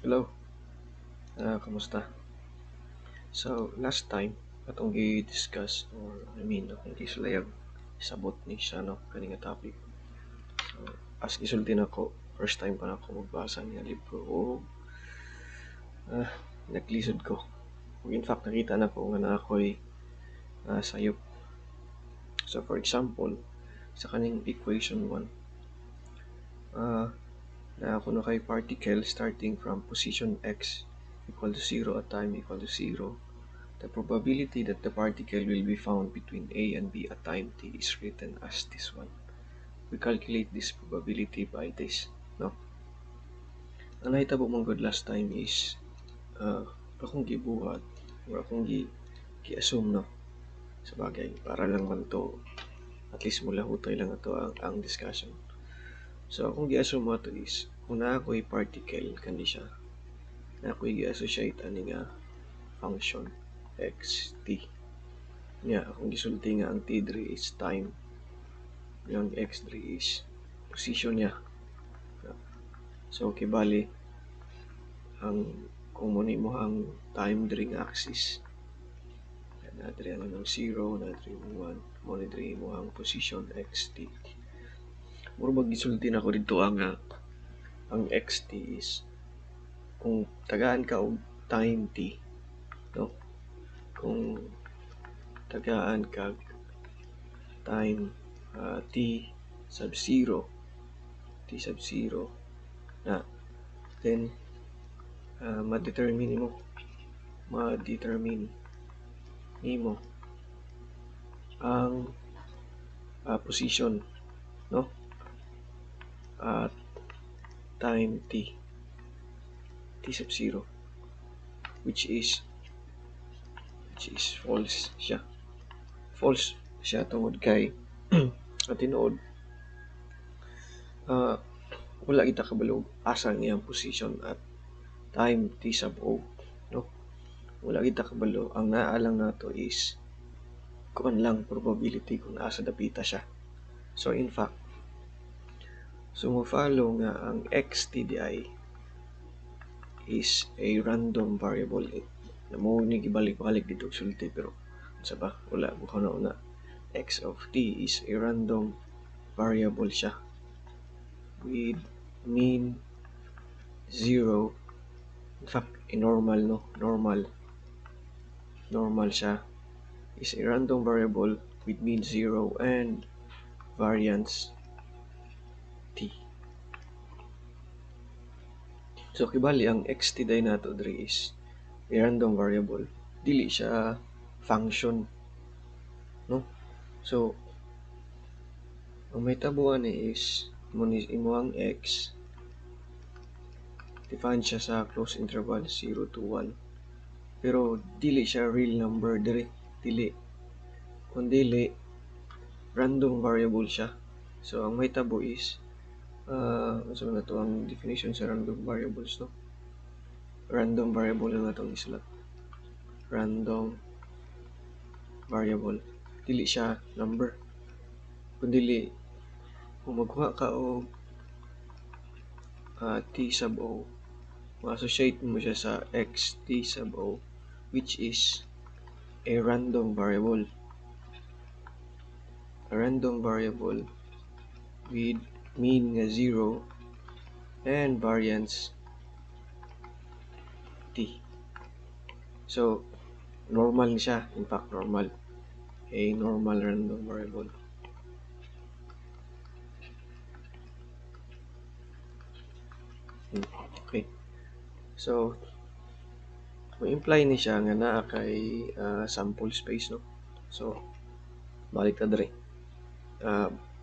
Hello, kamusta? So, last time, atong gi-discuss or I mean, akong gisulayag sabot ni siya, no, kani nga topic. So, as gisulti nako, first time pa nako magbasa niya libro o naglisod ko. In fact, nakita nako nga naa ko'y sayop. So, for example, sa kaning equation 1, na ako na kay particle starting from position x equal to 0 at time equal to 0. The probability that the particle will be found between A and B at time t is written as this one. We calculate this probability by this, no? Ang nahitabo man gud last time is akong gibuhat or akong gi-assume, no, sa bagay para lang man to at least mulahutay lang ato ang discussion. So akong gi-assume ato is kung naa ko'y particle kani siya, naa ko'y gi-associate ani nga function x t. Nya akong gisulti nga ang t diri is time, nya ang x diri is position niya. So kibali ang kung mo nimo ang time diri nga axis, na diri ang imong 0, na diri imong 1, mo ni diri imong ang position x t. Mura bag gisulti nako didto ang x t is kung tagaan ka og time t, no? Kung tagaan kag time t sub 0, t sub 0 na, then ma-determine nimo ang position, no, at time t, t sub 0, which is false siya. False siya tungod kay at tinuod wala kita kabalo asa ang iyang position at time t sub o, no? Wala kita kabalo. Ang naa lang nato is kuan lang probability kung asa dapita siya. So in fact, so mo-follow nga ang XTDI is a random variable. Namo ni gibalik-balik dito sulti pero unsa ba, wala ko na una. X of t is a random variable siya with mean 0. In fact, a normal, no, normal siya, is a random variable with mean 0 and variance t. So kibali ang xt day nato diri is a random variable, dili siya function, no? So ang mahitabo ani is mo ni imo ang x define siya sa closed interval 0 to 1, pero dili siya real number diri, dili, kun dili random variable siya. So ang mahitabo is unsa man nato ang definition sa random variables, no? Random variable lang atong isulat. Random variable, dili siya number. Kun dili, kung magkuha ka og t sub o, ma-associate mo siya sa x t sub o, which is a random variable. A random variable with mean nga 0 and variance t. So normal ni siya, in fact normal, a normal random variable. Okay. So mo-imply ni siya nga naa kay sample space, no? So balik ta diri.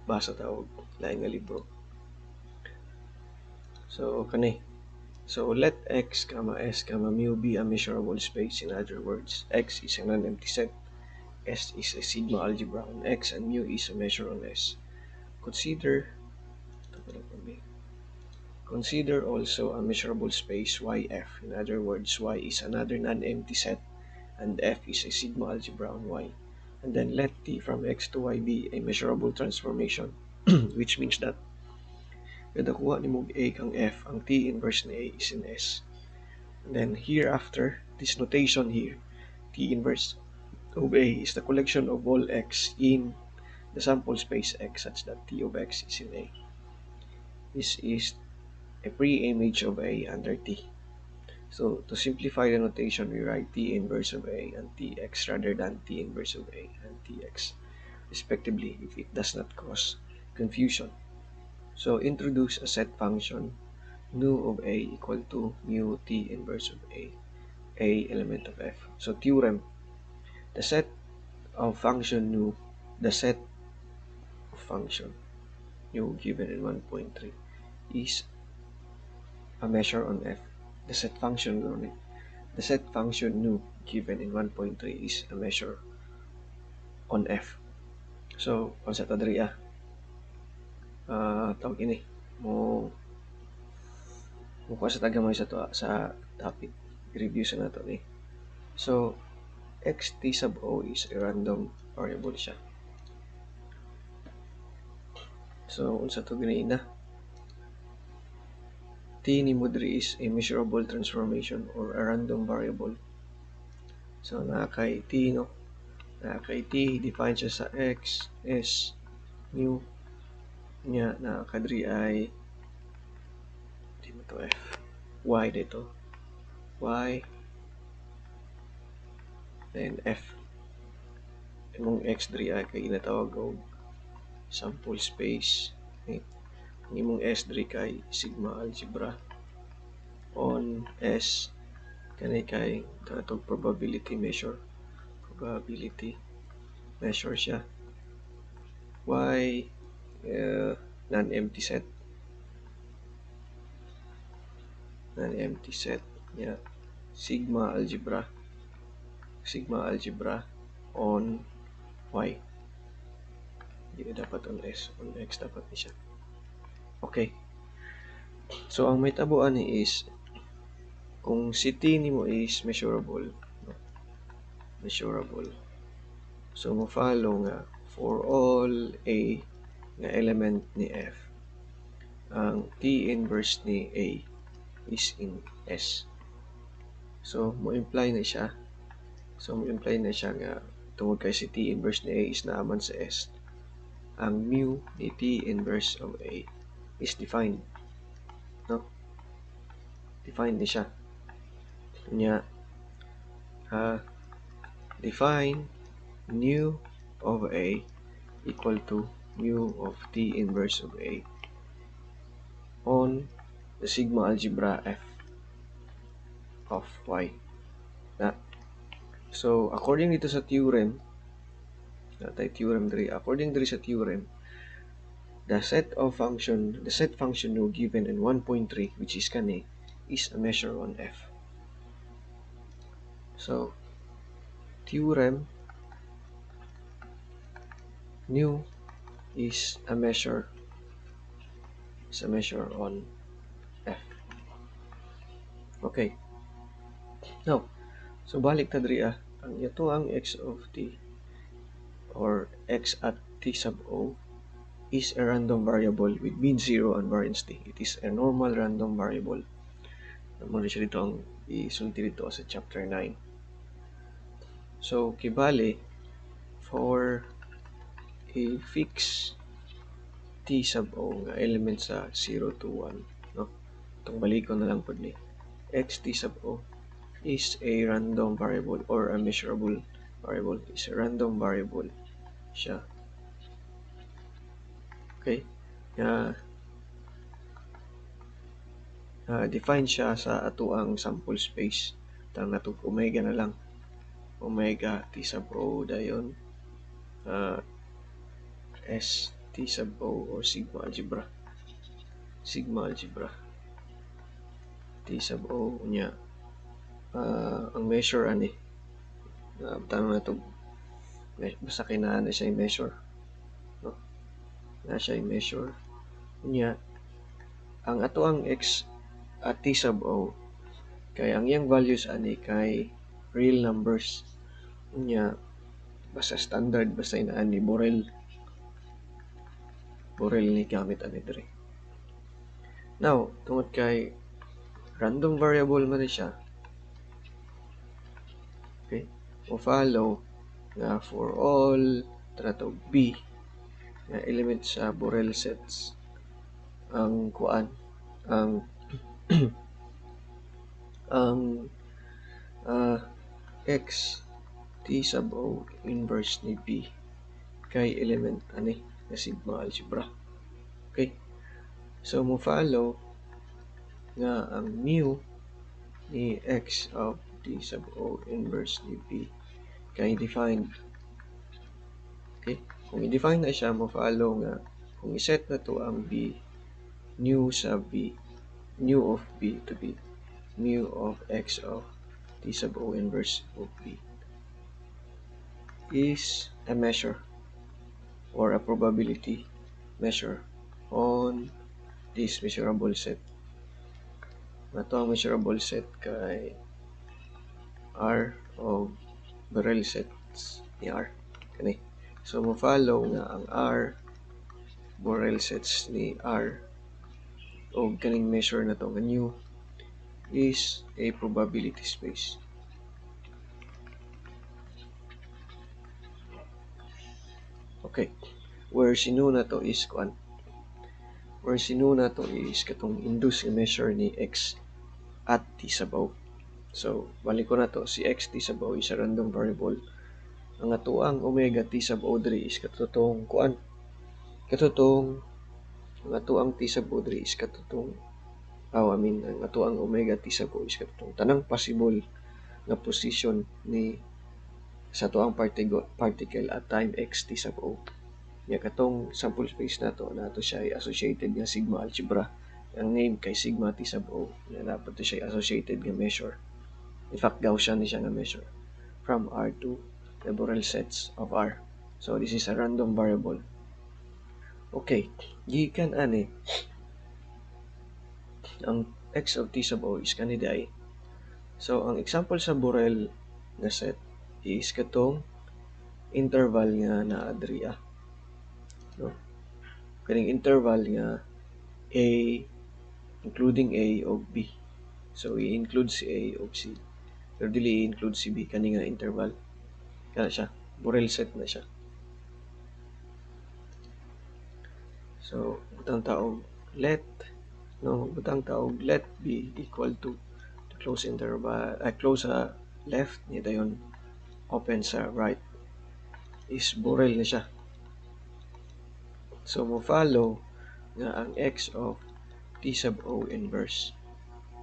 Basa ta og lain nga libro. So kani. So let x, s, mu be a measurable space. In other words, x is a non-empty set, s is a sigma algebra on x, and mu is a measure on s. Consider also a measurable space yf. In other words, y is another non-empty set, and f is a sigma algebra on y. And then let t from x to y be a measurable transformation, which means that kada kuha nimo A kang F, ang T inverse ni A is in S. And then hereafter, this notation here, T inverse of A is the collection of all X in the sample space X such that T of X is in A. This is a pre-image of A under T. So to simplify the notation, we write T inverse of A and Tx rather than T inverse of A and Tx, respectively, if it does not cause confusion. So introduce a set function nu of A equal to mu T inverse of A element of F. So theorem, the set of function nu, the set of function nu given in 1.3 is a measure on F. The set function the set function nu given in 1.3 is a measure on F. So, kung sa ta diri tawag ini mo mukuha sa tagamay sa to sa topic, i-review sa nato ni. So, x t sub o is a random variable siya. So, unsa to ginaina? T ni mo diri is a measurable transformation or a random variable. So, naa kay T, no? Naa kay T, define siya sa X, S, mu, nya naa ka diri ay di mo to F, Y dito, Y, then F. Imong X diri ay kay ginatawag og sample space. Okay. Ang imong S diri kay sigma algebra on S, kani kay katong probability measure. Probability measure siya. Y, non-empty set. Non-empty set. Yeah. Sigma algebra. Sigma algebra on Y. Hindi dapat on S. On X dapat ni siya. Okay. So, ang may tabuan ni is, kung si T nimo is measurable, no? Measurable. So, mo follow nga for all A nga element ni F, ang T inverse ni A is in S. So, mo imply na siya. So, mo imply na siya nga tungod kay si T inverse ni A is naaman sa S, ang mu ni T inverse of A is defined. No? Defined ni siya. Nya, define nu of A equal to mu of T inverse of A on the sigma algebra F of Y. Na. So, according dito sa theorem, natay theorem diri, according diri sa theorem, the set of function, the set function nu given in 1.3, which is kani, is a measure on F. So, theorem, nu is a measure on F. Okay. Now, so balik ta diri ang ito ang x of t or x at t sub o is a random variable with mean 0 and variance t. It is a normal random variable. Muna siya dito ang isulti dito sa chapter 9. So, kibali, for a fixed t sub o nga element sa 0 to 1, no? Itong balikon na lang po ni x t sub o is a random variable or a measurable variable, is a random variable siya. Okay, nga define siya sa atuang sample space. Tang natug omega na lang, omega t sub o dayon s t sub o or sigma algebra, t sub o nya ang measure ani tanong na to, basta kay naa na siya measure, no? Na siya measure nya ang ato ang x at t sub o kay ang iyang values ani kay real numbers nya basta standard, basta inaan ni Borel ni gamit ani diri. Now, tungod kay random variable man ni siya, Mo follow nga for all tratog B nga element sa Borel sets ang kuan ang ang x t sub O inverse ni B kay element ani nga sigma algebra. Okay? So mo follow nga ang mu ni x of t sub O inverse ni B kay defined. Okay? Kung i-define na siya, mo follow nga kung i-set na to ang B, nu sa B, nu of B to be mu of x of t sub O inverse of B is a measure or a probability measure on this measurable set. Ato ang measurable set kay R o Borel sets ni R. Kani. So mo follow nga ang R Borel sets ni R o kaning measure na to nga nu is a probability space. Okay. Where si nu na to is kuan. Where si nu na to is katong induced measure ni x at t sub O. So, balik ko na to, si x t sub O is a random variable. Ang atuang omega t sub O diri is katutong kuan. Katutong ang atuang t sub O diri is katutong I mean, ang atuang omega t sub O is katutong tanang possible nga position ni sa atuang particle at time x t sub O. Nya katong sample space nato nato siya associated nga sigma algebra. Ang name kay sigma t sub O na dapat to siya associated nga measure. In fact, Gaussian ni siya nga measure from R to the Borel sets of R. So this is a random variable. Okay, gikan ani ang x of t sub O is kani diay. So ang example sa Borel nga set is katong interval nga naa diri ah. No? Kaning interval nga A including A o B. So i-include si A o C. Pero dili i-include si B kani nga interval. Kana siya, Borel set na siya. So butang taog let, no, butang taog let B equal to the close interval, close sa left ni dayon open sa right is Borel na siya. So mo follow nga ang x of t sub O inverse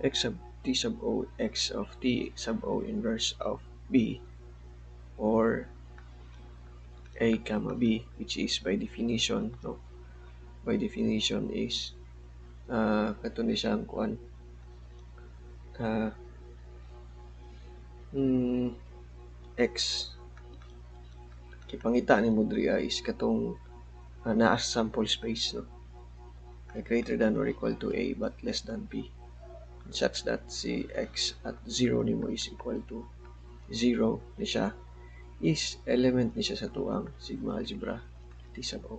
x of t sub O x of t sub O inverse of B or A comma B, which is by definition, no, by definition is kato ni siyang kuan x kipangita ni mo diri is katong naa sa sample space, no, greater than or equal to A but less than B, such that si x at 0 nimo is equal to 0 ni siya is element ni siya sa tuang sigma algebra t sub O.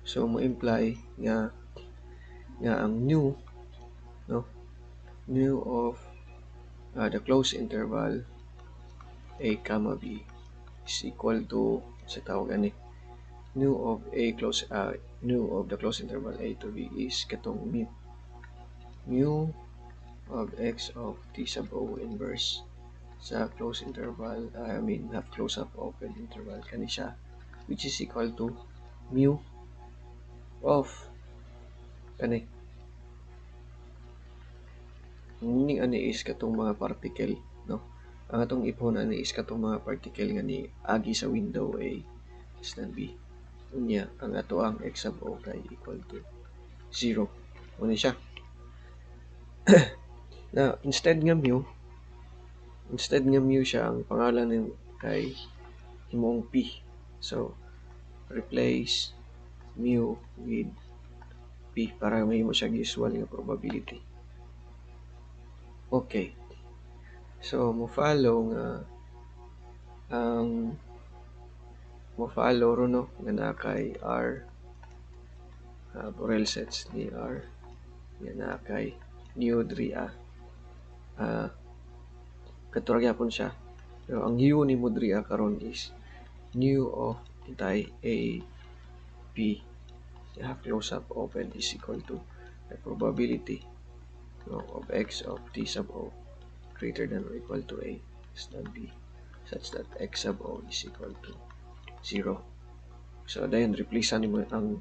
So mo imply nga nga ang nu, no, nu of the closed interval A comma B is equal to sa tawag ani nu of A close nu of the closed interval A to B is katong mu mu of x of t sub O inverse sa closed interval, I mean half close half open interval kani siya, which is equal to mu of kani. Ang meaning ani is katong mga particle, no, ang atong ipon ani is katong mga particle nga ni agi sa window A less than B. Unya ang ato ang x sub O kay equal to 0. Muna siya. Now, instead nga mu siya, ang pangalan ni kay himong P. So, replace mu with P para mahimo siya usual nga probability. Okay. So, mo follow nga ang mo follow ro, no, nga naa kay R Borel sets ni R nga naa kay nu diri katura gyapon siya Pero ang u nimo diri karon is nu of intay A B half close half open is equal to the probability, no, of x of t sub o greater than or equal to A less than B such that x sub o is equal to 0. So dayon replace nimo ang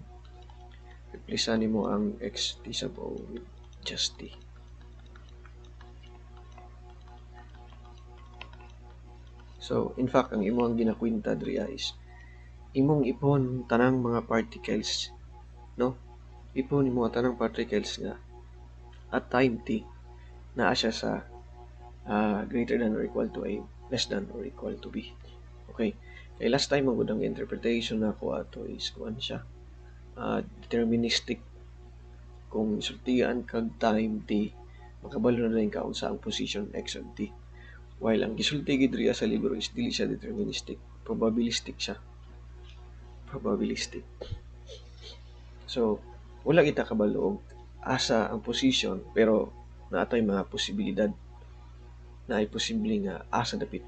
x t sub o with just t. So in fact, ang imong ginakwenta diri is imong ipon tanang mga particles, no? Ipon nimo ang tanang particles nga at time t naa siya sa greater than or equal to A less than or equal to B. Okay. Kay last time ang gud ang interpretation nako ato is kuan siya, deterministic. Kung sultian kag time t, makabalo na rin ka unsa ang position x of t. While ang gisulti gid diri sa libro is dili siya deterministic, probabilistic siya. Probabilistic. So wala kita kabalo og asa ang position, pero naatay mga posibilidad na ay posible nga asa dapit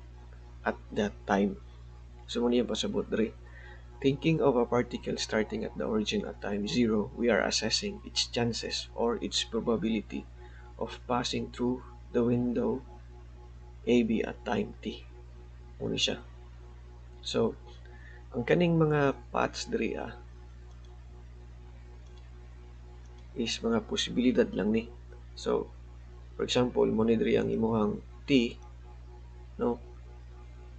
at that time. So mo niya pasabot diri. Thinking of a particle starting at the origin at time 0, we are assessing its chances or its probability of passing through the window AB at time t. Muna siya. So, ang kaning mga paths diri is mga posibilidad lang ni. So, for example, mo ni diri ang imuhang t, no?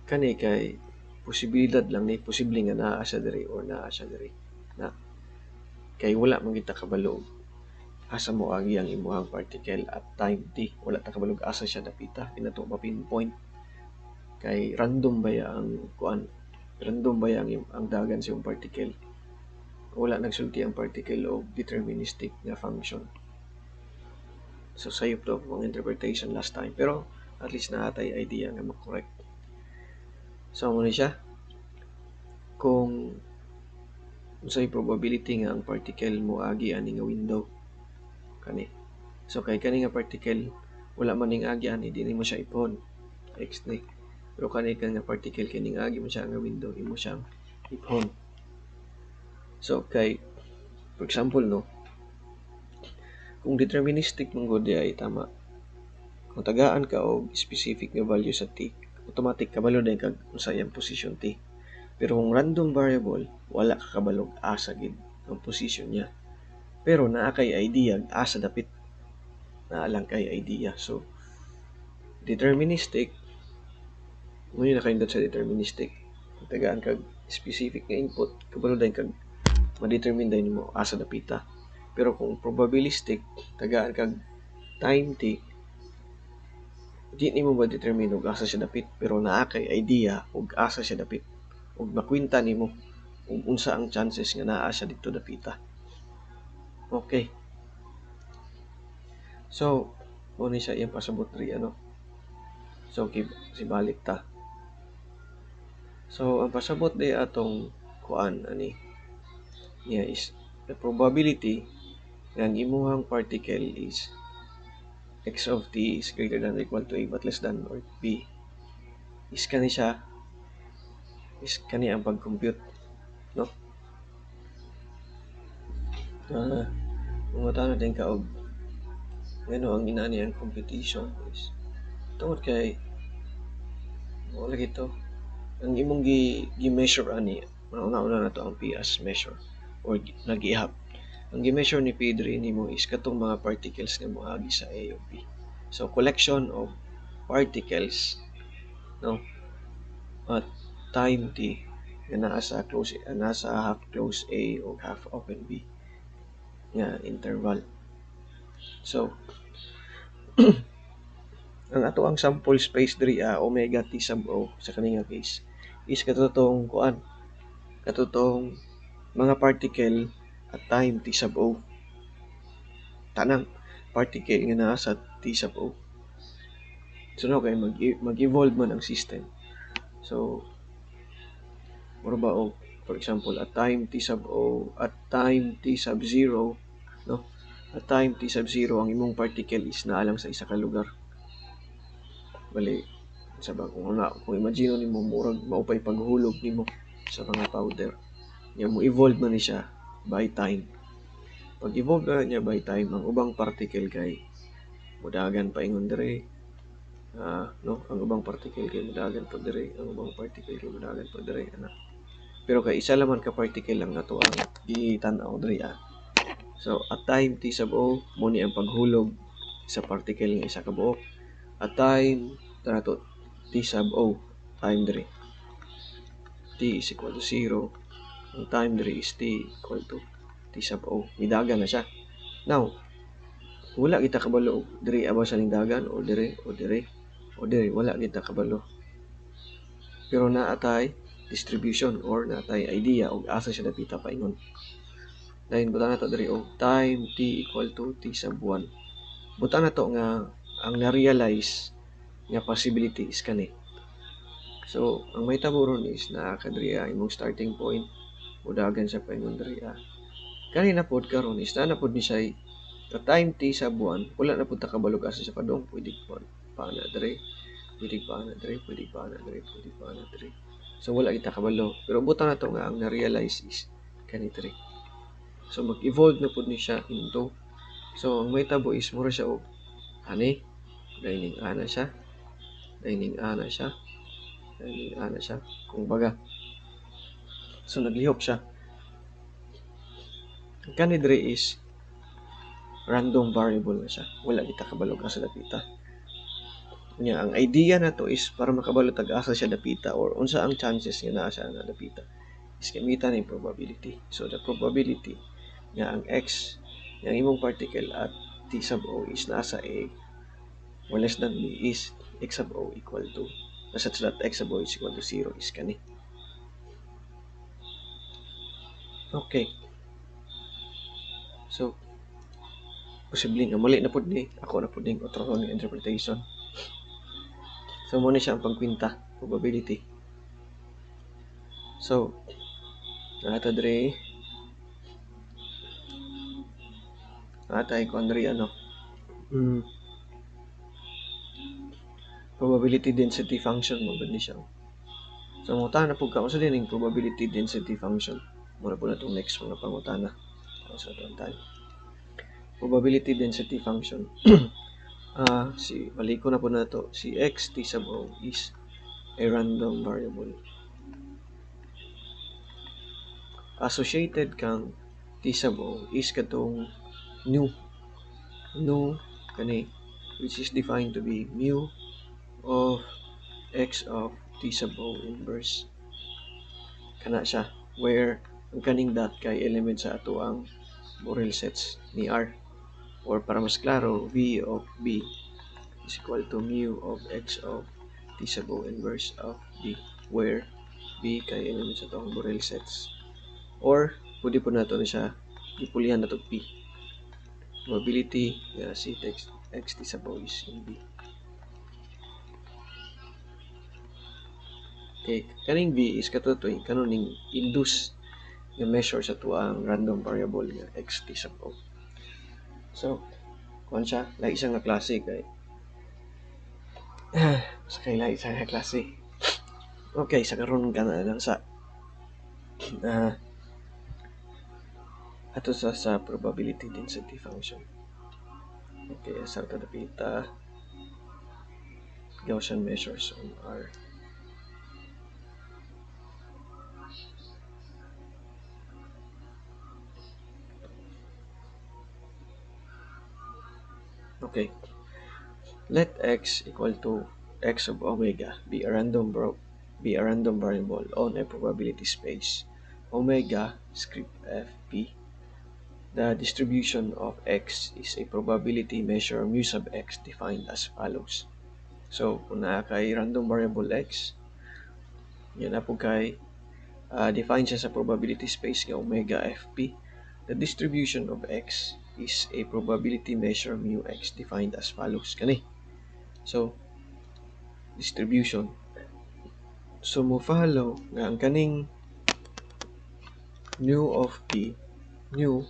Kani kay posibilidad lang ni, posible nga naa siya diri or naa siya diri. Na kay wala man kita kabalo asa mo agi ang imuhang particle at time t. Wala ta kabalo asa siya dapita, di nato ma-pinpoint. Kay random ba ya ang kuan? Random ba ya ang dagan sa imong particle? Wala nagsulti ang particle og deterministic nga function. So sayop to ang interpretation last time, pero at least naatay idea nga ma-correct. So mo ni siya, kung unsay probability nga ang particle mo agi ani nga window kani. So kay kani nga particle wala man ning agi ani, di nimo siya ipon x ni. Pero kani nga particle kay ning agi man siya nga window, imo siyang ipon. So kay for example, no, kung deterministic man gud ay tama, kung tagaan ka og specific nga value sa t, automatic kabalo din kag unsa iyang position t. Pero kung random variable, wala ka kabalog asa gid ang position niya. Pero naa kay idea asa dapit. Naa lang kay idea. So deterministic, ngunit nakaindot sa deterministic. Kung tagaan kag specific nga input, kabalo din kag ma-determine din nimo asa dapita. Pero kung probabilistic, tagaan kag time t, di nimo ma-determine og asa siya dapit, pero naa kay idea og asa siya dapit ug makwinta nimo ug unsa ang chances nga naa siya didto dapita. Okay. So, mo ni siya iyang pasabot diri, ano. So, sibalik ta. So, ang pasabot di atong kuan ani niya is the probability nga ang imuhang particle is x of t is greater than or equal to a but less than or b is kani siya, is kani ang pag-compute, no? Mangutana din ka og ngano ang inani ang computation is tungod kay wala gito ang imong gi-measure ani, mauna-una na to ang p as measure or nag-ihap. Ang gi-measure ni P diri nimo is katong mga particles nga moagi sa A o B. So collection of particles, no, at time t nga naa sa close, naa sa half close A o half open B nga interval. So ang ato ang sample space diri omega t sub o sa kani nga case is katotong kuan, katotong mga particle at time t sub o. Tanang particle nga naa sa t sub o. So no, kay mag-evolve man ang system. So mura ba og for example at time t sub o, at time t sub 0, no, at time t sub 0 ang imong particle is naa lang sa isa ka lugar. Bali Sa ba kung una, kung imagine nimo murag maupay paghulog nimo sa mga powder. Nya mo evolve man ni siya by time. Pag evolve na niya by time, ang ubang particle kay mudagan paingon dire. No, ang ubang particle kay mudagan pa dire, ang ubang particle kay mudagan pa dire ana. Pero kay isa laman ka particle lang nato ang gitan-aw diri ah. So at time t sub o mo ni ang paghulog sa particle nga isa ka buok. At time nato t sub o, time diri t is equal to 0, ang time diri is t equal to t sub o, midagan na siya. Now wala kita kabalo diri aba sa ning dagan o diri o diri o diri, wala kita kabalo, pero naa tay distribution or naa tay idea og asa siya dapita paingon. Dayon butan nato diri og time t equal to t sub 1, butan nato nga ang na-realize nga possibility is kani. So ang may tabo ron is naa ka diri imong starting point, mudagan siya paingon diri ah. Kani na pod karon is naa na pod ni siya ka time t sub 1, wala na pod ta kabalog asa siya padung, pwede pa na diri, pwede pa na diri, pwede pa na diri, pwede pa na diri. So wala kita kabalo, pero butan nato nga ang na-realize is kani diri. So mag-evolve na pod ni siya into, so ang may tabo is mura siya og ani, dining ana siya, dining ana siya, dining ana siya, kumbaga. So naglihok siya. Ang kani diri is random variable na siya, wala kita kabalog asa dapita. Nya ang idea nato is para makabalo tag asa siya dapita or unsa ang chances nga naa siya na dapita is gamitan ni probability. So the probability nga ang x nga ang imong particle at t sub o is naa sa a or less than b is x sub o equal to, such that x sub o is equal to 0 is kani. Okay. So posible nga mali na pud ni, ako na pud ning otro nga interpretation. So mo ni siya ang pagkwinta, probability. So naa ta diri, naa tay kuan diri ano, probability density function mo gud ni siya. So mangutana pud ka unsa din ning probability density function. Mura pud natong next mga pangutana sa atong time. Probability density function. Si baliko na po nato si x t sub o is a random variable associated kang t sub o is katong nu kani, which is defined to be mu of x of t sub o inverse kana siya, where ang kaning dot kay element sa ato ang Borel sets ni R, or para mas klaro, V of B is equal to mu of x of t sub o inverse of B, where B kay element sa atong Borel sets, or pwede po nato na siya ipulihan nato P, probability nga si x t sub o is in B. Okay, kaning B is katutoy kanuning induce nga measure sa tuang random variable nga x t sub o. So, kuan siya, lahi siya nga klase kay sa kay lahi siya nga klase. Okay, sa karon ka na lang sa ato sa probability density function. Okay, sa ta dapita Gaussian measures on R. Okay, let x equal to x of omega be a random variable on a probability space omega script f p. The distribution of x is a probability measure mu sub x defined as follows. So kung naa kay random variable x, yan na po kay define siya sa probability space nga omega f p. The distribution of x is a probability measure mu x defined as follows kani. So distribution, so mo follow nga ang kaning mu of p, mu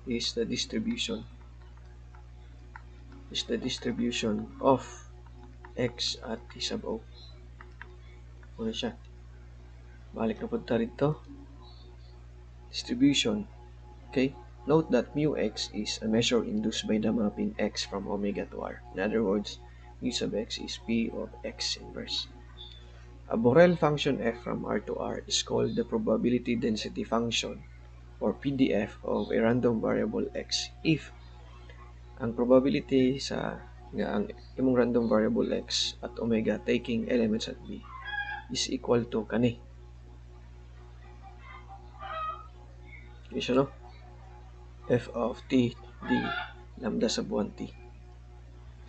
is the distribution of X at T sub O. Muna siya. Balik na punta rito. Distribution. Okay. Note that mu x is a measure induced by the mapping x from omega to r. In other words, mu sub x is p of x inverse. A Borel function f from R to R is called the probability density function or PDF of a random variable x if ang probability sa nga ang imong random variable x at omega taking elements at b is equal to kani. Siya, no? F of t d lambda sub 1 t.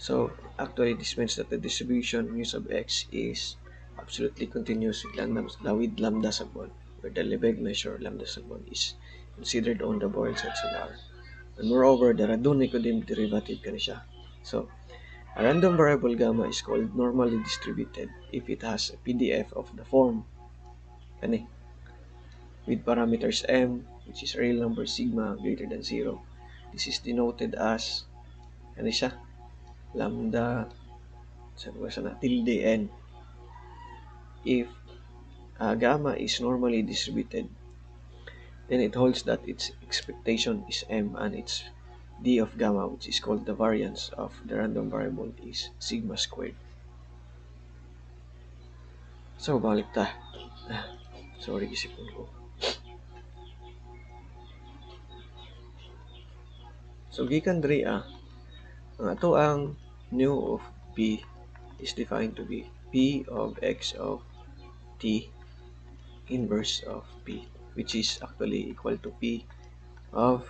So actually this means that the distribution mu sub x is absolutely continuous with lambda sub 1, where the Lebesgue measure lambda sub 1 is considered on the Borel sets of R. And moreover, the Radon-Nikodym derivative kani siya. So a random variable gamma is called normally distributed if it has a PDF of the form kani with parameters m, which is real number sigma greater than 0. This is denoted as kani siya, lambda sa na tilde n. If gamma is normally distributed, then it holds that its expectation is m and its d of gamma, which is called the variance of the random variable, is sigma squared. So balik ta. Sorry, isipon ko. So gikan diri ang ato ang nu of p is defined to be p of x of t inverse of p, which is actually equal to p of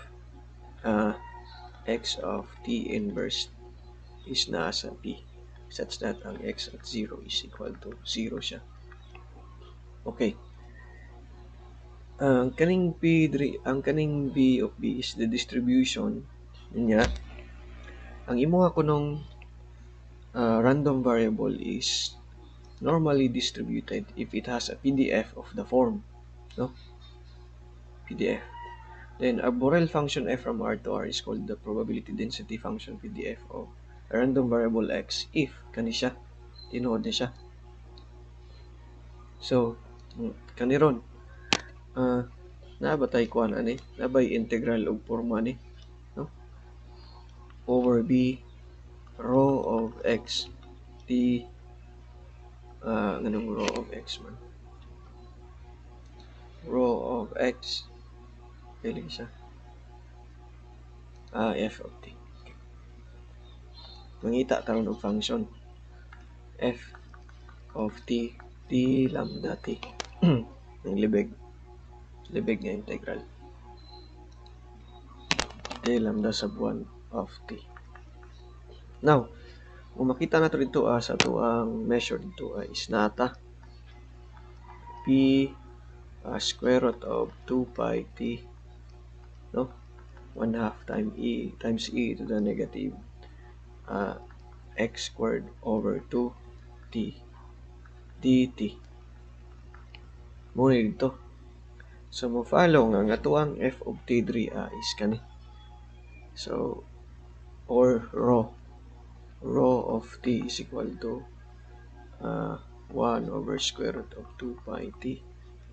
x of t inverse is nasa p, such that ang x at 0 is equal to 0 siya. Okay. Ang kaning p diri, ang kaning v of b is the distribution niya. Ang imuha kunong random variable is normally distributed if it has a PDF of the form, no? PDF. Then a Borel function f from R to R is called the probability density function PDF of a random variable x if kani siya, tinuod ni siya. So kani ron naa ba tay kuan ani, naa bay integral og forma ni, no? Over b rho of x t nganong rho of x man, rho of x pili siya, f of t. Okay. Mangita karon og function f of t t lambda t ang Lebesgue nga integral t lambda sub 1 of t. Now, kung makita nato dito sa ato ang measure dito is nata p square root of 2 pi t, no, 1/2 times e times e to the negative x squared over 2 t dt. Mo ni dito. So mo follow nga ang atuang f of t diri is kani. So or rho of t is equal to 1 over square root of 2 pi t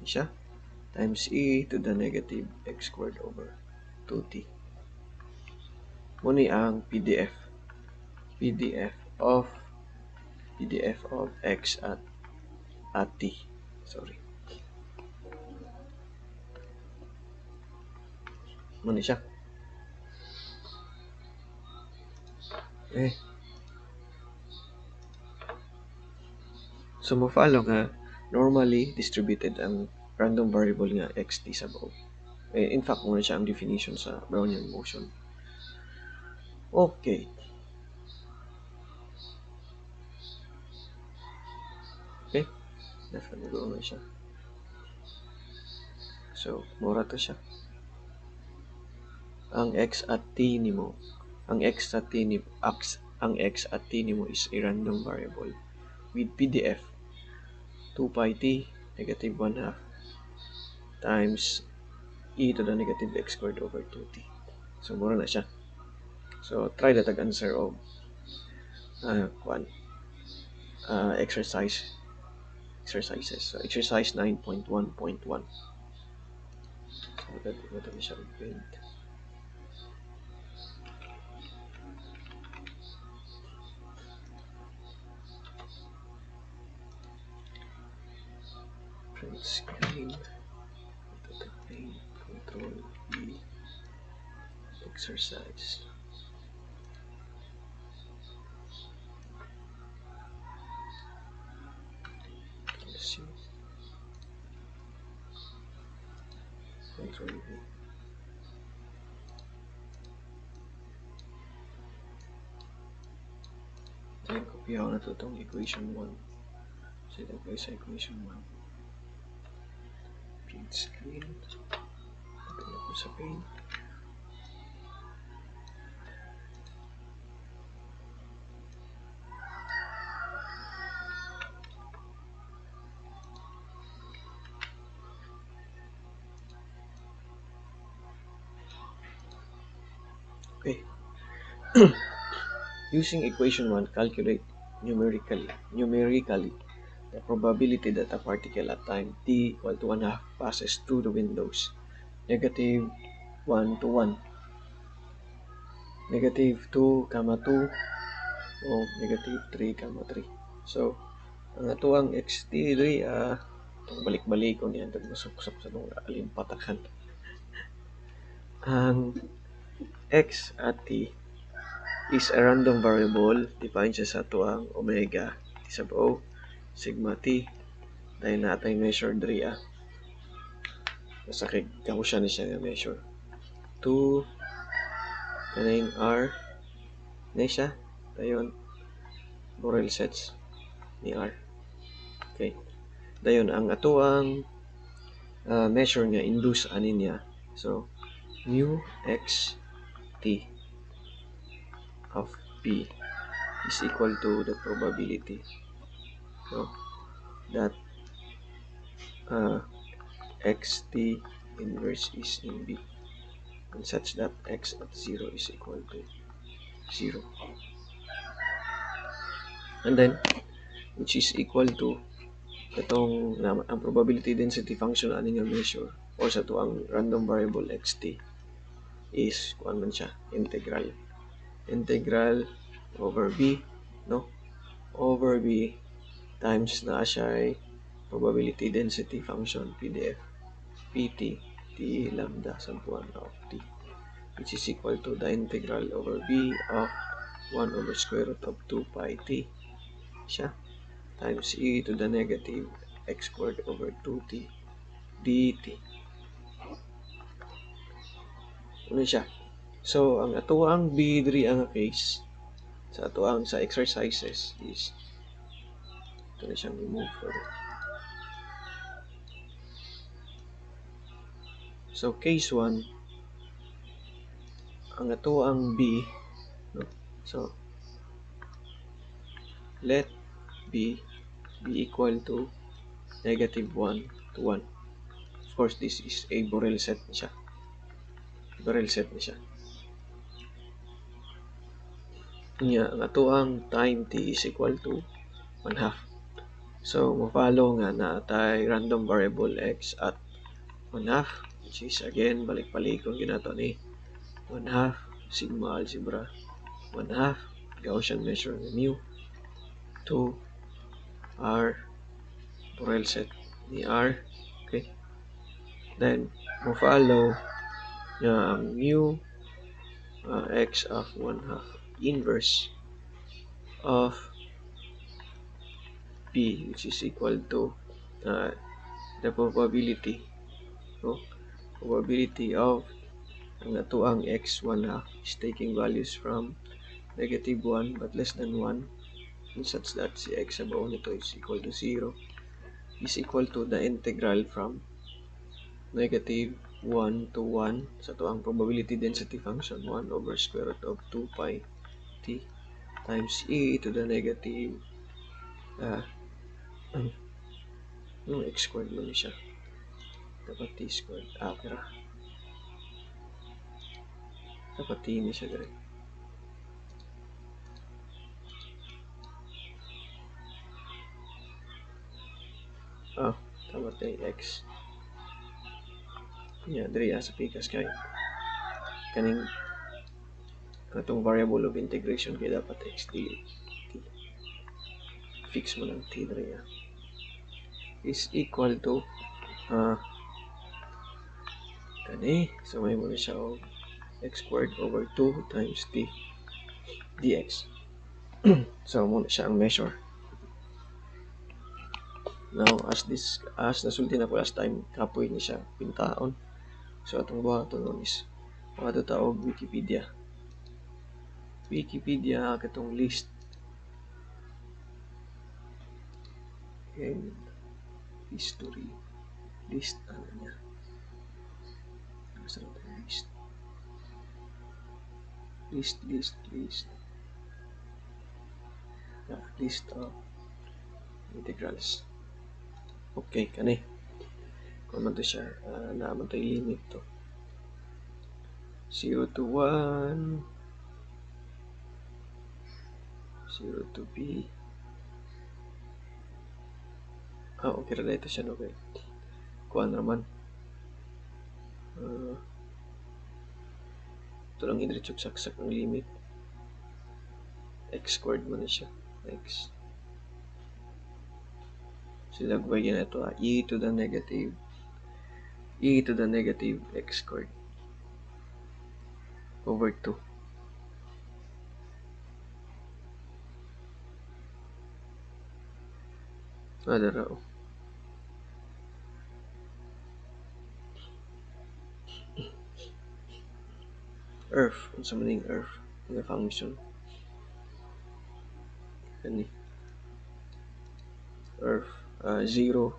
siya times e to the negative x squared over 2t. Muni ang PDF. PDF of x at t. Sorry. Muni siya. So mo follow nga normally distributed ang random variable nga x t sub o. In fact, muna siya ang definition sa Brownian motion. Okay. Okay. Definitely na siya. So, mura to siya. Ang x at t nimo, ang x at t ni x, ang x at t nimo is a random variable with PDF 2 pi t negative 1/2 times e to the negative x squared over 2t. So, mura na siya. So, try na tag-answer of kuan. exercises. So exercise 9.1.1. So ito na siya paint. Print screen. Ito paint. Control E. Exercise. Let's see. Control V. Then, kopyahan na ito itong equation 1. So, ito sa equation 1. Print screen. Ito na po sa paint. Okay. Using equation 1, calculate numerically the probability that a particle at time t equal to 1/2 passes through the windows -1 to 1, -2, 2, o -3, 3. So, ang atuang xt diri, itong balik-balik ko niya, itong masuk-sok sa itong alimpatakan. Ang x at t is a random variable defined siya sa atuang omega t sub o sigma t dahil natay measure diri basta kay Gaussian ni siya nga measure 2 kaning r na siya dayon Borel sets ni r. Okay, dayon ang atuang measure nga induce ani niya, so mu x t of p is equal to the probability, no, that xt inverse is in B, and such that x at 0 is equal to 0, and then which is equal to itong ang probability density function ani nga measure or sa tuang random variable xt is kuan man siya integral over b, no, over b times na siya ay probability density function PDF pt t lambda sub 1 of t, which is equal to the integral over b of 1 over square root of 2 pi t siya times e to the negative x squared over 2t dt. Ano siya? So, ang atuang b diri ang case sa atuang sa exercises is ito na siyang remove for it. So, case 1, ang atuang b, no? So, let b be equal to -1 to 1. Of course, this is a Borel set na siya. Borel set na siya. Niya, ang atuang time t is equal to 1/2. So, ma-follow nga na tay random variable x at 1/2, which is again, balik-balikon ginato ni 1/2 sigma algebra 1/2 Gaussian measure ng mu 2 r Borel set ni r. Okay, then mo-follow nga ang mu x of 1/2 inverse of p, which is equal to the probability, no, probability of ang atuang x 1/2 is taking values from -1 but less than 1, and such that si x sa buo nito is equal to 0, is equal to the integral from -1 to 1 sa atuang probability density function 1 over square root of 2 pi t times e to the negative x squared man siya, dapat t squared, pero dapat t ni siya dere. Ah, tama tayo, x. Yeah, diri sa pikas kay kaning atong variable of integration kay dapat x dili t. Fix mo lang t diri is equal to kani, so may mo na siya og x squared over 2 times t dx. So mo na siya ang measure. Now, as this, as nasulti na ko last time, kapoy ni siya pintaon. So atong buhaton nun is buhato ta og Wikipedia. Wikipedia katong list. And history list ano niya. Asa na itong list? List, list, list. Yeah, list of integrals. Okay, kani. Kung man to siya, naaman to limit to. 0 to 1, 0 to b. Ah, okay ra ito siya, no? Okay. Kuan raman. Ito lang idiretso saksak ang limit. X squared man na siya. X. So, lagway na ito, e to the negative, e to the negative x squared over 2. Ah, dara, oh. Earth, unsa man ning earth nga function? Kani earth, 0.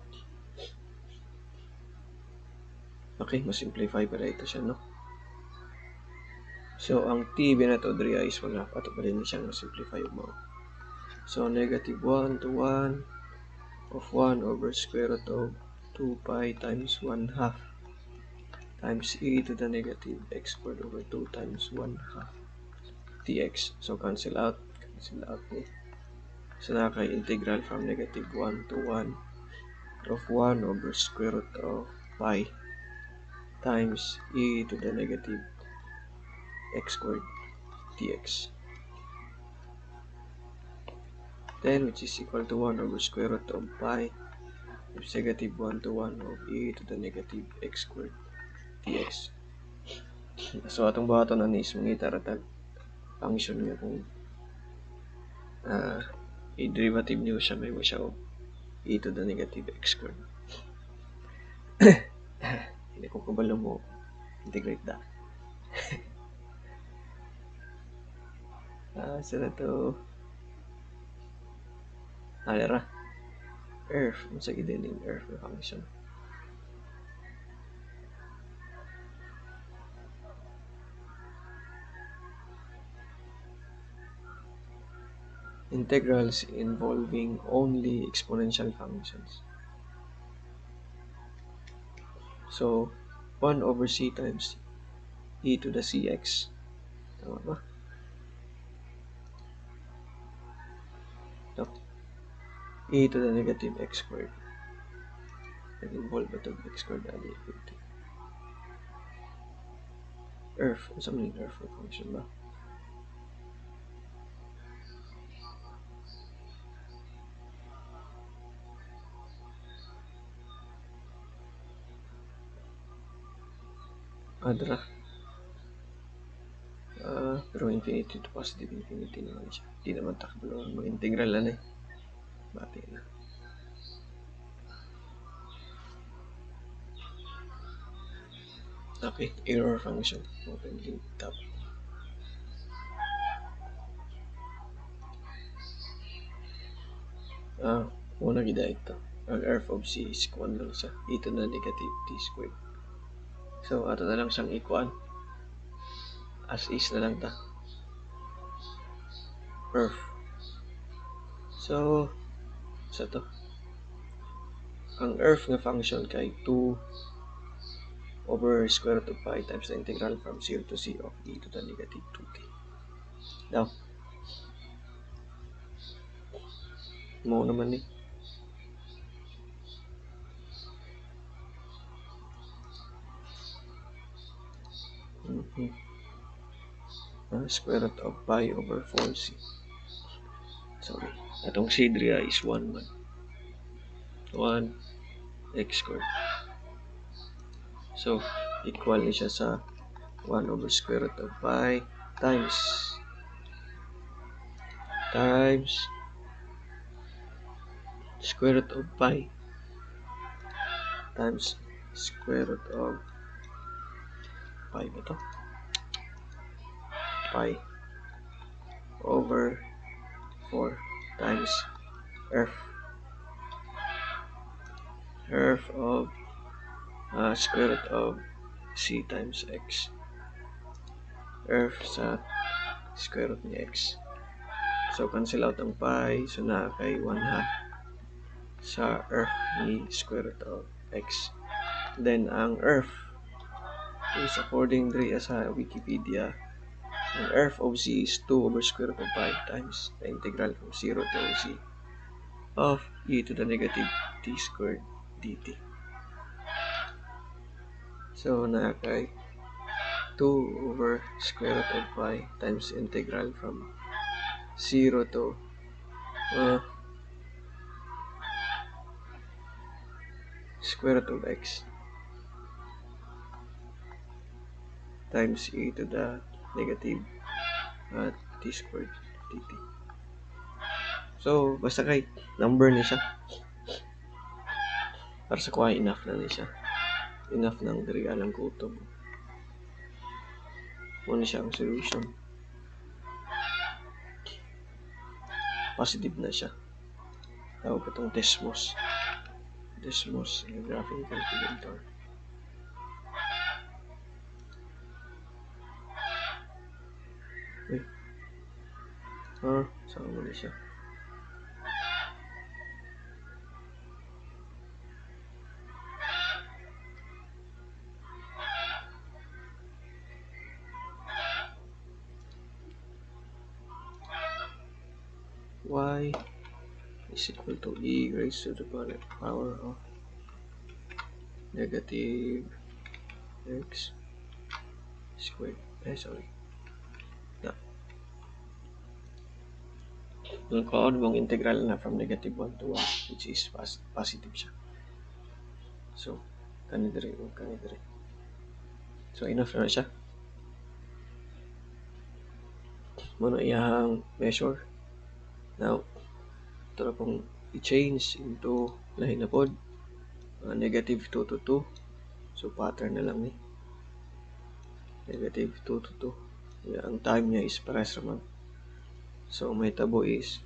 Okay, mas-simplify pa ito siya, no? So, ang t ba na ito diri is 1/2. Ato pa rin siyang ma-simplify mo. So, negative 1 to 1 of 1 over square root of 2 pi times 1/2 times e to the negative x squared over 2 times 1/2 dx. So, cancel out. Cancel out ni. So, na kay integral from negative 1 to 1 of 1 over square root of pi times e to the negative x squared dx. Then, which is equal to 1 over square root of pi times negative 1 to 1 of e to the negative x squared dx. So, atong buhaton na is mangita ra tag function nga kung i-derivative niyo siya, may mo siya og e to the negative x squared. Hindi ko kabalo mo integrate da. Saan na to? Dara. Earth. Unsa gid ning earth na function? Integrals involving only exponential functions. So, 1 over c times e to the cx. Tama ba? Ito. E to the negative x squared. Nag-involve ba ito x squared? Ali, Earth. Unsa man yung earth function ba? Adra. Pero infinity to positive infinity naman siya. Di naman takbo mag-integral na eh. Bati na. Okay, error function. Open link tab. Una gida ito. Ang f of c is 1 lang siya. Ito na negative t squared. So, ato na lang siyang ikuan. As is na lang ta. Earth. So, sa to. Ang earth nga function kay 2 over square root of pi times the integral from 0 to c of e to the negative 2t. Now, mo naman ni. Square root of pi over 4c. Sorry. Atong c diri is 1 man. 1 x squared. So, equal ni siya sa 1 over square root of pi times square root of pi times square root of pi ba to? Pi over 4 times f of square root of c times x, f sa square root ni x. So cancel out ang pi, so naa kay 1/2 sa f ni square root of x. Then ang f is, according diri sa Wikipedia, ang f of c is 2 over square root of pi times the integral from 0 to c of e to the negative t squared dt. So naa kay 2 over square root of pi times integral from 0 to square root of x times e to the negative t squared dt. So, basta kay number ni siya. Para sa kuha, enough na ni siya. Enough nang diri alang kutob. Muna siya ang solution. Positive na siya. Tawag itong Desmos. Desmos graphing calculator. Uy. Saan mo na siya? Y is equal to e raised to the power of negative x squared. Sorry. Na. Ang kaon mong integral na from negative 1 to 1, which is positive siya. So, kani diri o kani diri. So, enough na siya. Muna iyang measure. Now, ito na pong i-change into lahi na pod. Negative 2 to 2. So, pattern na lang ni. Negative 2 to 2. Yeah, ang time niya is pares raman. So, may tabo is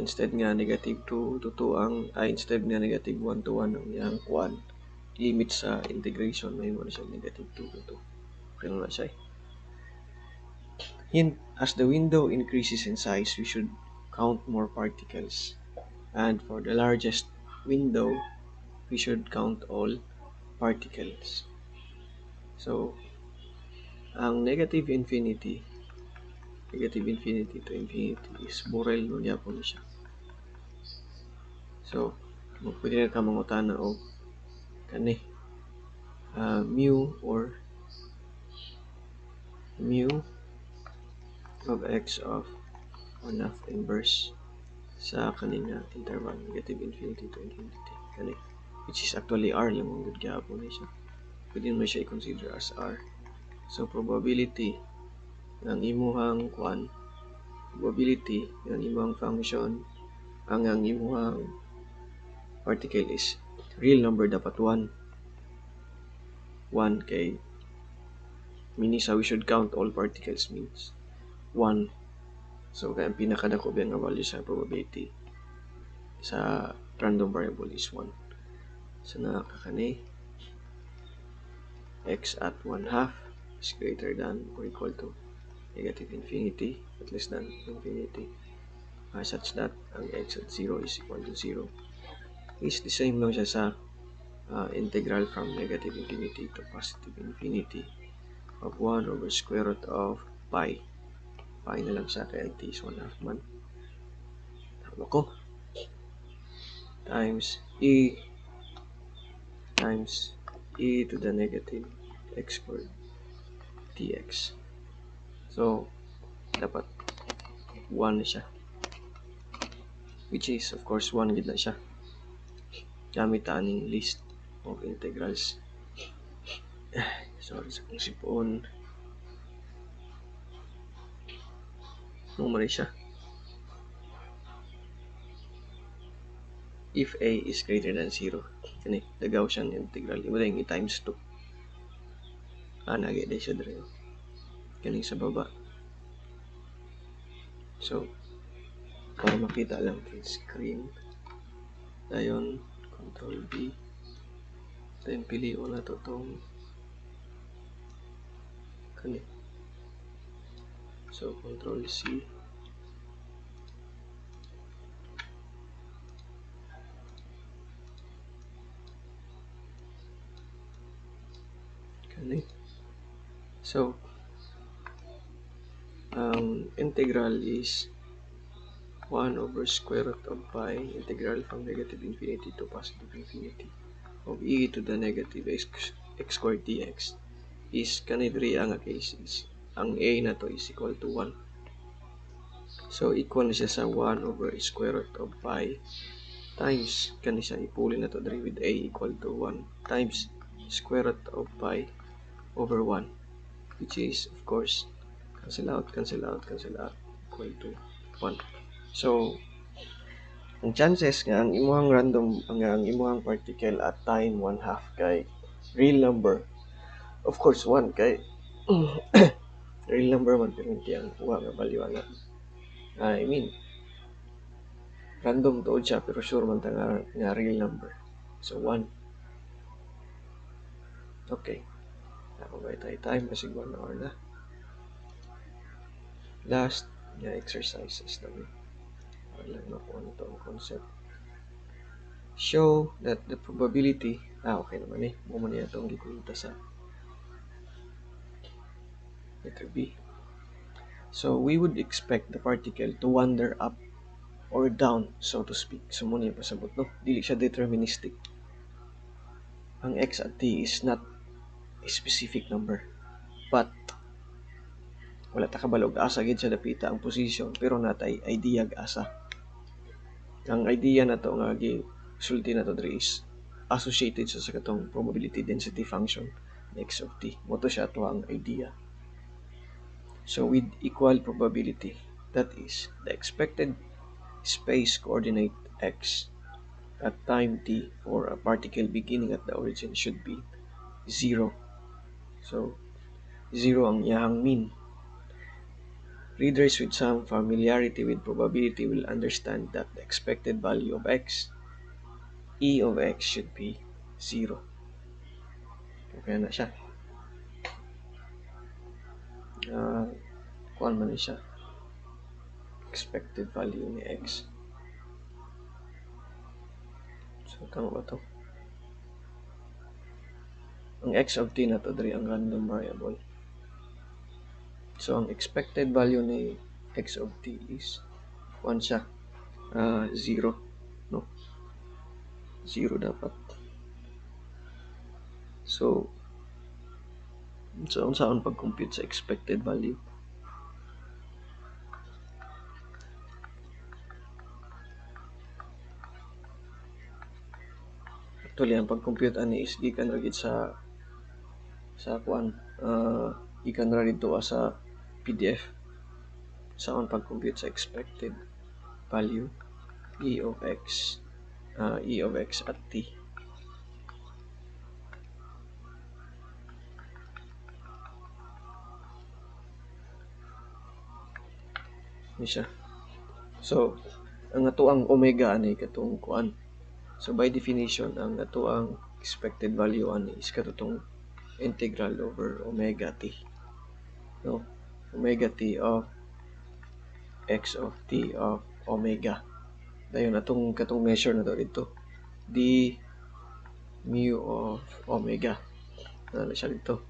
instead nga negative 2 to 2 ang instead nga negative 1 to 1 ang iyang kuan limit sa integration, may mo na siya negative 2 to 2. Okay na siya. Hint, as the window increases in size, we should count more particles. And for the largest window, we should count all particles. So, ang negative infinity to infinity is Borel no gyapon siya. So, pwede na ka mangutana og kani mu or mu of x of 1/2 inverse sa kaninga interval negative infinity to infinity kani, which is actually r lang ang good gyapon ni siya. Pwede mo siya i-consider as r. So probability ng imuhang kuan, probability ng imuhang function, ang imuhang particle is real number dapat 1. 1 kay meaning sa we should count all particles means 1. So, kaya ang pinakadako nga value sa probability sa random variable is 1. So, nakakani x at 1/2 is greater than or equal to negative infinity at less than infinity, such that ang x at 0 is equal to 0 is the same lang siya sa integral from negative infinity to positive infinity of 1 over square root of pi. Pi na lang siya kaya t is 1/2 man. Tama ko. Times e times E to the negative x squared dx. So, dapat 1 na siya. Which is, of course, 1 gid na siya. Gamit aning list of integrals. Sorry sa kong sipon. Nung siya. If a is greater than 0, kani, the Gaussian integral, imo din i-times 2. Nagi din siya dre. Kaning sa baba. So, para makita lang print screen. Dayon, Control B. Then, pilion na to tong kani. So, Control C. Kani. So, integral is 1 over square root of pi integral from negative infinity to positive infinity of e to the negative x squared dx is kani diri ang case is ang a na to is equal to 1. So equal na siya sa 1 over square root of pi times kani siya ipuli na to diri with a equal to 1 times square root of pi over 1, which is of course cancel out, cancel out, cancel out, equal to 1. So, ang chances nga ang imuhang random, ang imuhang particle at time 1/2 kay real number, of course 1 kay real number man pero hindi ang kuha nga value ana. I mean, random tuod siya pero sure man ta nga real number. So 1. Okay. Ako ba tayo time kasi 1 hour na. Last nga exercises na mi. Para lang makuha na ito ang concept. Show that the probability, okay naman eh. Muna niya itong gikwenta sa letter B. So, we would expect the particle to wander up or down, so to speak. So, muna yung pasabot, no? Dili siya deterministic. Ang x at t is not a specific number. But, wala ta kabalog asa gid siya dapita ang position, pero natay idea asa. Ang idea na to nga gisulti na to diri is associated sa katong probability density function x of t. Mo to siya ato ang idea. So with equal probability, that is the expected space coordinate x at time t for a particle beginning at the origin should be 0. So 0 ang iyahang mean. Readers with some familiarity with probability will understand that the expected value of x, e of x, should be 0. Okay na siya. Kuan man siya. Expected value ni x. So, tama ba to? Ang x of t na to diri ang random variable. So, ang expected value ni x of t is 1 siya. 0. No? 0 dapat. So, unsaon pag-compute sa expected value? Actually, ang pag-compute ani is gikan ra gid sa kuan, gikan ra dito sa PDF. Saon pag-compute sa expected value e of x, e of x at t. Ni siya. So, ang atoang omega ani katong kuan. So by definition, ang atoang expected value ani is katong integral over omega t. No? Omega t of x of t of omega. Dayon atong katong measure na to dito. D mu of omega. Ano siya dito.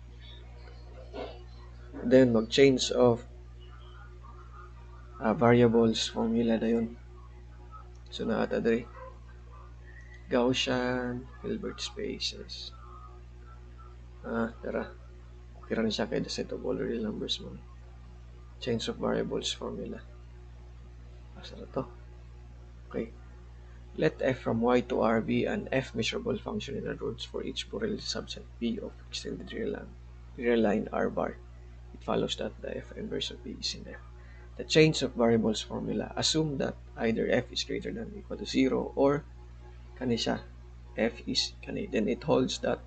Then mag-change of variables formula dayon. So naata diri Gaussian Hilbert spaces. Tara. Okay ra ni siya kay the set of all real numbers mo. Change of variables formula. Asa na to? Okay. Let f from y to r be an f measurable function in other words for each Borel subset B of extended real line r bar. It follows that the f inverse of B is in F. The change of variables formula, assume that either f is greater than or equal to 0 or kani siya, f is kani. Then it holds that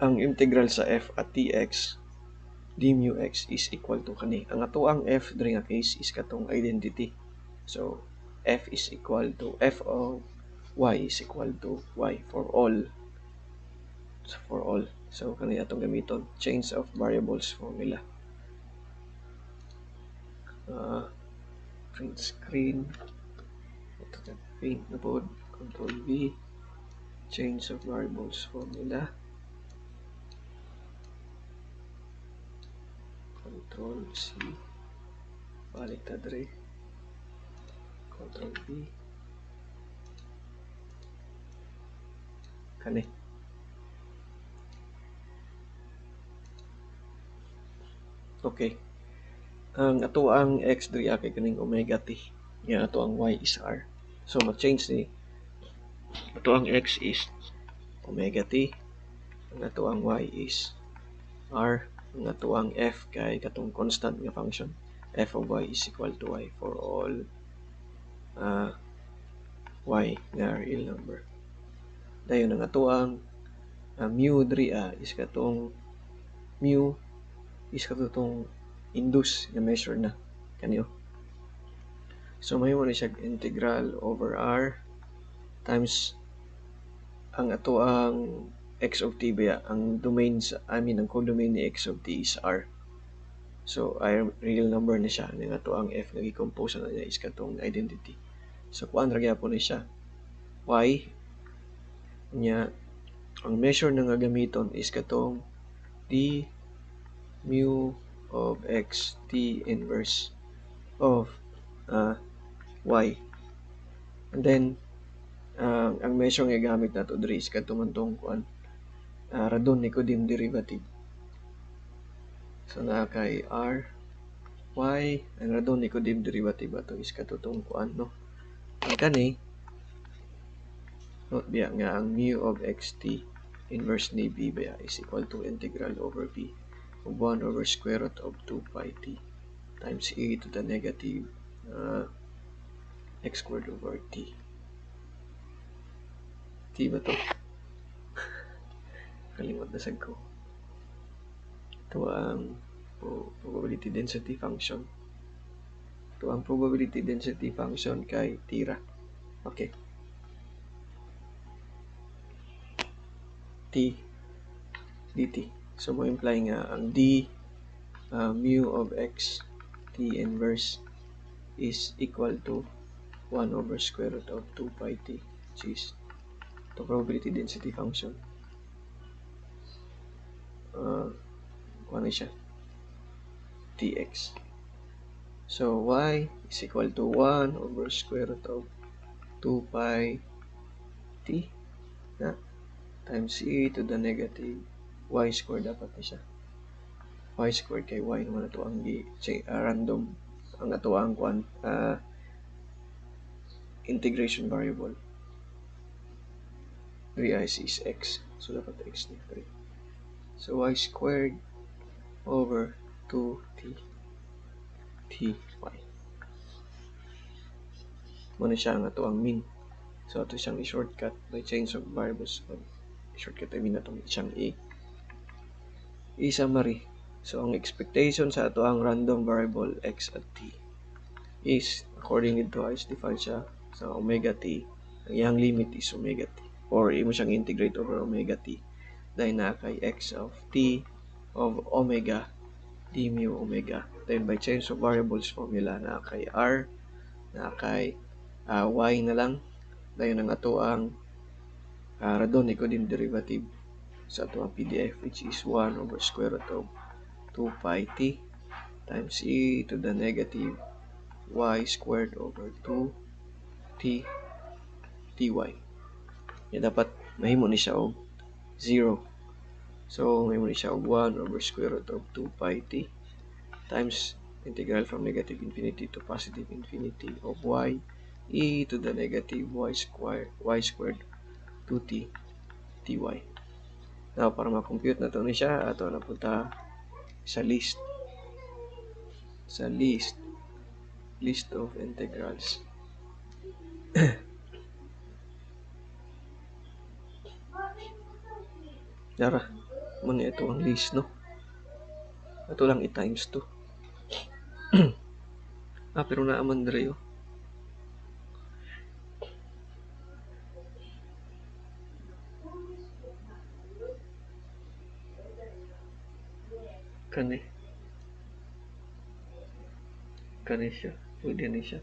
ang integral sa f at tx d mu x is equal to kani. Ang atoang f diri nga case is katong identity. So f is equal to f of y is equal to y for all. So for all. So kani atong gamiton, change of variables formula. Print screen, ito paint na po, Control V, change of variables formula, Control C, balik ta dre, Control V, kani. Okay. Ang ato ang x diri kay kaning omega t, nga ato ang y is r. So ma-change ni ato ang x is omega t, ang ato ang y is r, ang ato ang f kay katong constant nga function, f of y is equal to y for all y nga real number. Dayon ang ato ang mu diri is katong mu is katong induce nga measure na kaniyo. So mahimo ni siya integral over r times ang ato ang x of t ba, ang domain sa, I mean ang codomain ni x of t is r. So ay real number ni siya, ning ato ang f nga gi-compose na niya is katong identity. So kuan ra gyapon ni siya y, nya ang measure na nga gamiton is katong d mu of x t inverse of y. And then ang measure nga gamit nato diri is kadto man tong kuan, Radon-Nikodym derivative. So naa kay r y, ang Radon-Nikodym derivative ato is kadto tong kuan, no. Ang kani note biya nga ang mu of x t inverse ni b biya is equal to integral over b of 1 over square root of 2 pi t times e to the negative x squared over t. T ba to? Kalimot na sad ko. Ito ang probability density function. Ito ang probability density function kay tira. Okay. T dt. So mo imply nga ang d mu of x t inverse is equal to 1 over square root of 2 pi t, which is the probability density function. Kuha na siya, tx. So y is equal to 1 over square root of 2 pi t na times e to the negative y squared dapat ni siya. Y squared kay y naman ato ang random ang ato ang kuan integration variable. 3i is x, so dapat x ni 3. So y squared over 2t t y. Muna siya ang ato ang mean. So ato siyang i-shortcut by change of variables. I-shortcut I mean atong siyang i-summary. So ang expectation sa ato ang random variable x at t is according dito is defined siya sa omega t. Ang iyang limit is omega t, or imo siyang integrate over omega t dahil na kay x of t of omega d mu omega. Then by change of variables formula na kay r na kay y na lang dahil ang ato ang Radon-Nikodym derivative sa ato ang PDF, which is 1 over square root of 2 pi t times e to the negative y squared over 2 t ty. Ya dapat mahimo ni siya og 0. So, may muna siya 1 over square root of 2 pi t times integral from negative infinity to positive infinity of y e to the negative y squared 2t dy. Now, para ma-compute na ito ni siya, ato na punta sa list. Sa list. List of integrals. Dara, muna ito ang list, no? Ito lang i-times 2. Pero naaman dere, oh. Kani. Kani siya. Pwede ni siya.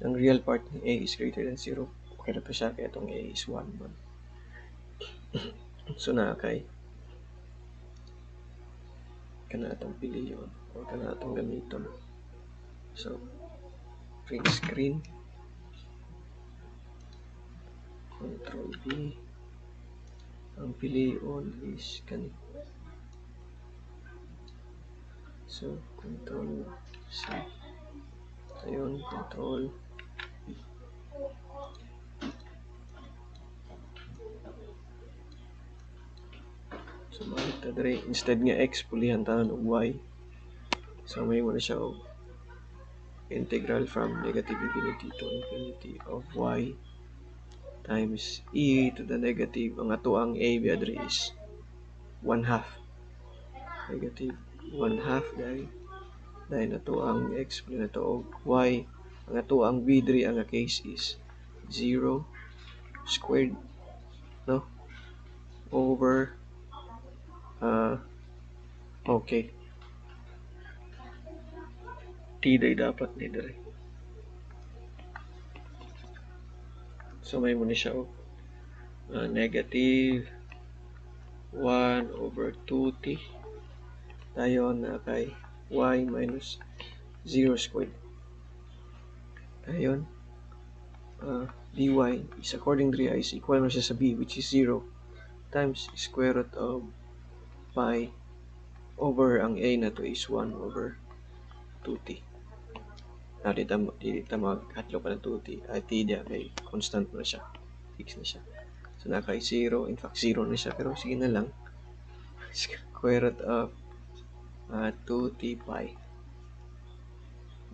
Ang real part ni A is greater than 0. Okay na to siya, kaya itong A is 1 man. So, na kay kana atong piliyon or kana atong gamiton. So, print screen, Control V. Ang piliyon is kani. So, Control C. Ayun, Control V. So, balik ta diri. Instead nga x, pulihan tanan og y. So, may mo na siya og integral from negative infinity to infinity of y times e to the negative. Ang ato ang a biya diri is 1/2. Negative 1/2 dahil ato ang x pulihan ato og y. Ang ato ang b diri ang case is 0 squared, no? Over okay. T day dapat ni diri. So may mo ni siya og negative 1 over 2t dayon na kay y minus 0 squared. Dayon dy is according diri is equal man siya sa b, which is 0 times square root of pi over ang a na to is 1 over 2t. Now, dito maghatlo pa ng 2t. Ay, t diya kay constant na siya. Fix na siya. So, na kay 0. In fact, 0 na siya. Pero sige na lang. Square root of 2t pi.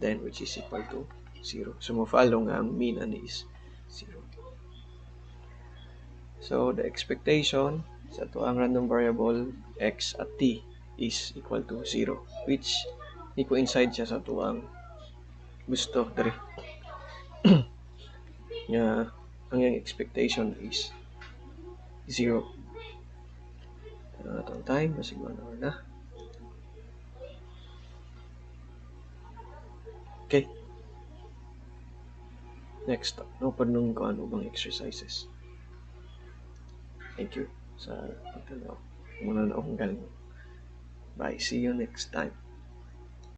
Then, which is equal to 0. So, mo-follow nga ang mean ani is 0. So, the expectation sa ito ang random variable x at t is equal to 0, which ni coincide siya sa ito ang gusto diri. Nga ang iyang expectation is 0. Atong time, masig 1 hour na. Okay. Next, no pa nung kung ano bang exercises. Thank you sa pagtanaw. Muna na akong galing. Bye. See you next time.